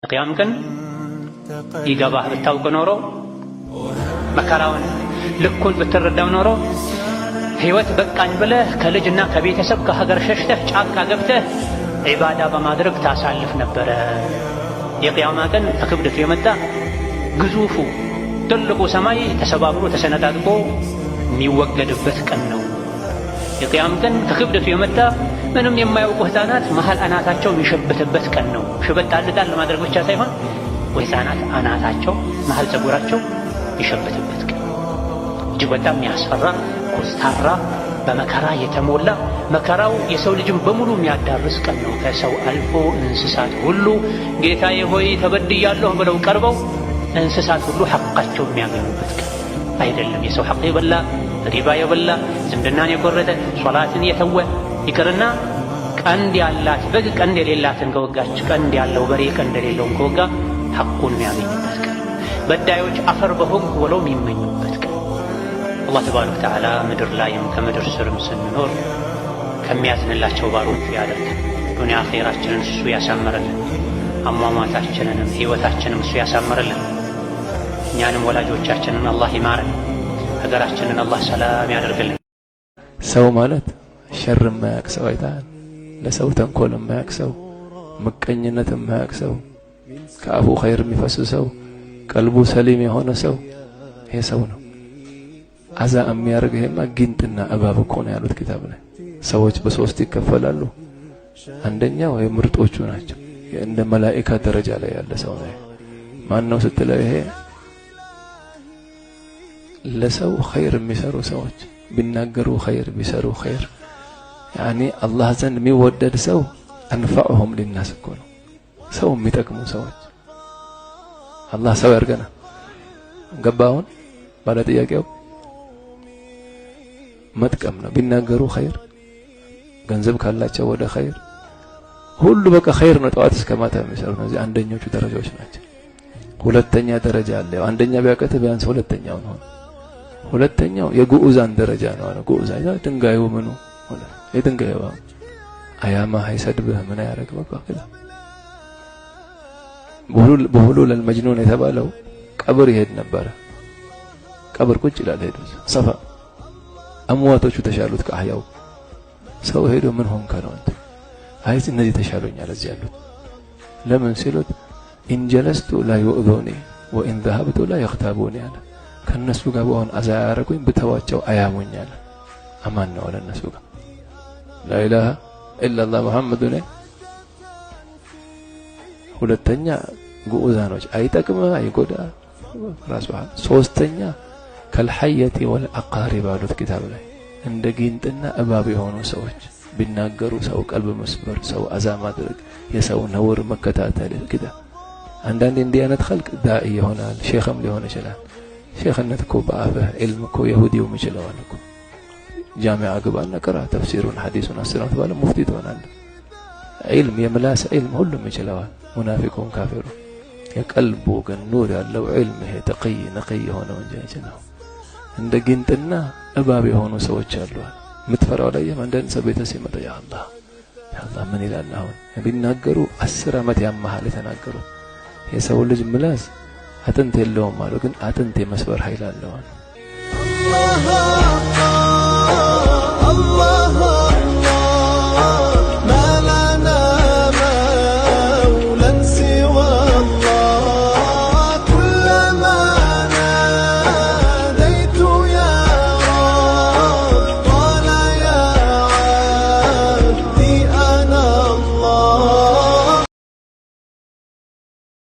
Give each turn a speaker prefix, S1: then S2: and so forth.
S1: ቅያም ቀን ይገባህ ብታውቅ ኖሮ፣ መከራውን ልኩን ብትረዳው ኖሮ፣ ሕይወት በቃኝ ብለህ ከልጅና ከቤተሰብ ከሀገር ሸሽተህ ጫካ ገብተህ ዒባዳ በማድረግ ታሳልፍ ነበረ። የቅያማ ቀን ከክብደቱ የመጣ ግዙፉ ትልቁ ሰማይ ተሰባብሮ ተሰነጣጥቆ የሚወገድበት ቀን ነው። የቅያም ቀን ከክብደቱ የመጣ ምንም የማያውቁ ሕፃናት መሃል አናታቸው የሚሸብትበት ቀን ነው። ሽበት ጣል ጣል ለማድረግ ብቻ ሳይሆን ሕፃናት አናታቸው መሃል ፀጉራቸው የሚሸብትበት ቀን፣ እጅግ በጣም የሚያስፈራ፣ ኮስታራ፣ በመከራ የተሞላ፣ መከራው የሰው ልጅን በሙሉ የሚያዳርስ ቀን ነው። ከሰው አልፎ እንስሳት ሁሉ ጌታዬ ሆይ ተበድያለሁ ብለው ቀርበው እንስሳት ሁሉ ሐቃቸው የሚያገኙበት ቀን አይደለም። የሰው ሐቅ የበላ፣ ሪባ የበላ፣ ዝምድናን የቆረጠ፣ ሶላትን የተወ ይቅርና ቀንድ ያላት በግ ቀንድ የሌላትን ከወጋች፣ ቀንድ ያለው በሬ ቀንድ የሌለውን ከወጋ ሐቁን የሚያገኝበት ቀን፣ በዳዮች አፈር በሆንኩ ብለው የሚመኙበት ቀን። አላህ ተባረከ ወተዓላ ምድር ላይም ከምድር ስርም ስንኖር ከሚያዝንላቸው ባሮቹ ያደርገን። ዱንያ አኼራችንን እሱ ያሳምርልን። አሟሟታችንንም ሕይወታችንም እሱ ያሳምርልን። እኛንም ወላጆቻችንን አላህ ይማረን። ሀገራችንን አላህ ሰላም ያደርግልን።
S2: ሰው ማለት ሸር የማያውቅ ሰው አይተሃል? ለሰው ተንኮል የማያውቅ ሰው፣ ምቀኝነት የማያውቅ ሰው፣ ከአፉ ኸይር የሚፈስ ሰው፣ ቀልቡ ሰሊም የሆነ ሰው ይሄ ሰው ነው። አዛ የሚያደርግ ይሄማ ጊንጥና እባብ እኮ ነው ያሉት ኪታብ ላይ። ሰዎች በሶስት ይከፈላሉ። አንደኛው የምርጦቹ ናቸው። እንደ መላኢካ ደረጃ ላይ ያለ ሰው ነው። ማን ነው ስትለው ይሄ ለሰው ኸይር የሚሰሩ ሰዎች፣ ቢናገሩ ኸይር፣ ቢሰሩ ኸይር፣ ያኒ አላህ ዘንድ የሚወደድ ሰው أنفعهم للناس እኮ ነው። ሰው የሚጠቅሙ ሰዎች፣ አላህ ሰው ያርገና። ገባ አሁን ባለ ጥያቄው? መጥቀም ነው። ቢናገሩ ኸይር፣ ገንዘብ ካላቸው ወደ ኸይር፣ ሁሉ በቃ ኸይር ነው። ጠዋት እስከ ማታ የሚሰሩ እነዚህ አንደኞቹ ደረጃዎች ናቸው። ሁለተኛ ደረጃ አለ። አንደኛ ቢያቀት ቢያንስ ሁለተኛው ነው። ሁለተኛው የግዑዛን ደረጃ ነው አለ። ግዑዛን ድንጋዩ ምኑ የድንጋዩ አያማ አይሰድብህ፣ ምን አያደርግ፣ በቃ ከዛ በሁሉል አልመጅኑን የተባለው ቀብር ይሄድ ነበረ። ቀብር ቁጭ ይላል ሄዶ ሰፋ አሟቶቹ ተሻሉት ከአህያው። ሰው ሄዶ ምን ሆንከ ነው አንተ? አይ እነዚህ ተሻሉኛል እዚህ ያሉት። ለምን ሲሉት إن جلست لا يؤذوني وإن ذهبت لا يغتابوني አለ። ከነሱ ጋር በሆን አዛ ያደረጉኝ፣ ብተዋቸው አያሙኝ አለ። አማን ነው አለ እነሱ ጋር። لا إله إلا الله ሙሐመዱ ነ ሁለተኛ ግዑዛኖች አይጠቅምህ አይጎዳ ራሱ። ሶስተኛ كالحية والعقارب አሉት ኪታብ ላይ፣ እንደ ጊንጥና እባብ የሆኑ ሰዎች፣ ቢናገሩ ሰው ቀልብ መስበር፣ ሰው አዛ ማድረግ፣ የሰው ነውር መከታተል ኪታብ። አንዳንዴ እንዲህ አይነት ኸልቅ ዳኢ ይሆናል፣ ሼኽም ሊሆን ይችላል። ሼኽነት እኮ በአፍህ ዒልም እኮ የሁዲውም ይችለዋል እኮ። ጃሚዓ ግባና ቅራ ተፍሲሩን ሐዲሱን 10 ዓመት ባለ ሙፍቲ ትሆናለህ። ዒልም የምላስ ዒልም ሁሉም ይችለዋል፣ ሙናፊቁን ካፊሩ። የቀልቡ ግን ኑር ያለው ዒልም ይሄ ተቅይ ነቅይ የሆነ ወንጀል ይችላል። እንደ ጊንጥና እባብ የሆኑ ሰዎች አሉ። የምትፈራው ላይ አንዳንድ ሰው ቤተ ሲመጣ ያ አላህ፣ ያ አላህ፣ ምን ይላል አሁን? ቢናገሩ 10 ዓመት ያመሃል የተናገሩት። የሰው ልጅ ምላስ አጥንት የለውም አሉ፣ ግን አጥንት የመስበር ኃይል አለው አሉ።
S3: አላህ።